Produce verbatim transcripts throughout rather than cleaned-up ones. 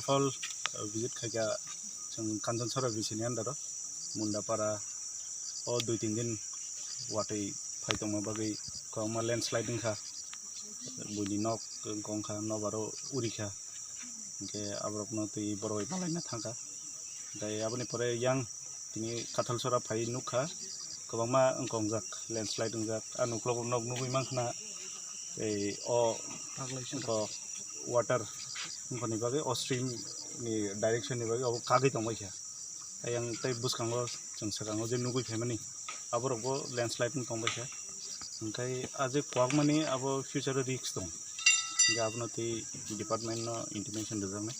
All, uh, visit khaikha chwng Kanchanchara V C ni under o Mundapara o dui tin din watwi phai tongma bagwi kwbangma landslide wngkha, buini nok wngkha, nokbar o urikha, hinkhe aborokno twi borok bai malaina thangkha. Hinkhe aboni pore yang tini Kathalsora phai nukha, kwbangma wngkha wngjak, landslide wngjak. A nuklogo nok nugwi mankha na, ei o wngkha water wngkhani bagwi, o stream ni direction ni bagwi obo kagwi tongbaikha. Ayang tei bwskango chwng swkango je nugwi phaimani, aborokbo landslide wng tongbaikha. Hinkhe a je kwbangmani abo future o risk tongo. Hinkhe abono tei department no intimation rwjaknai,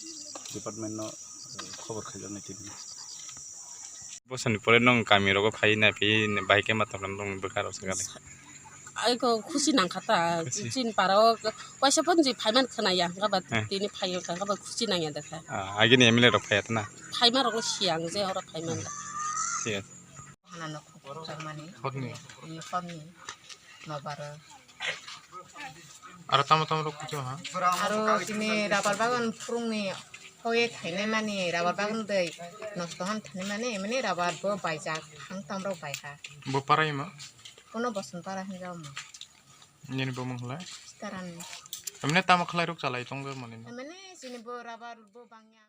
department no, eh, khobor khaijaknai tini. Bosoni pore nwng kami rogo phai nai phi bahai khe ma tongkha nwng bwkha rok sakha de. Ai ko khusi nangkha ta, khusi. Chini para o kaisa phone je phaiman khwnaya, hwnkhe ba eh, tini phai wngkha, hwnkhe ba khusi nangya dekha. Ah, agini M L A rok phaiya tana? Phaima rok no siya ang je oro phaiman da. Siya. Hana nok khukjakmani. Hotni? Ni hotni. Nobaro. Aro tamo tamo rok kuchu ha? Aro tini rabar bagan phurungni hoye thainai mani, rabar bagan dei nosto han thainai mani, mani rabar bo baijak, hang tam rok bai ha. Bo parai ma? Kono boson para hinjao mo. Nini bo mung khlai? Sitaran. Emne tamo khlai rok chalai tong mani no? Emne sini bo rabar bo bangya.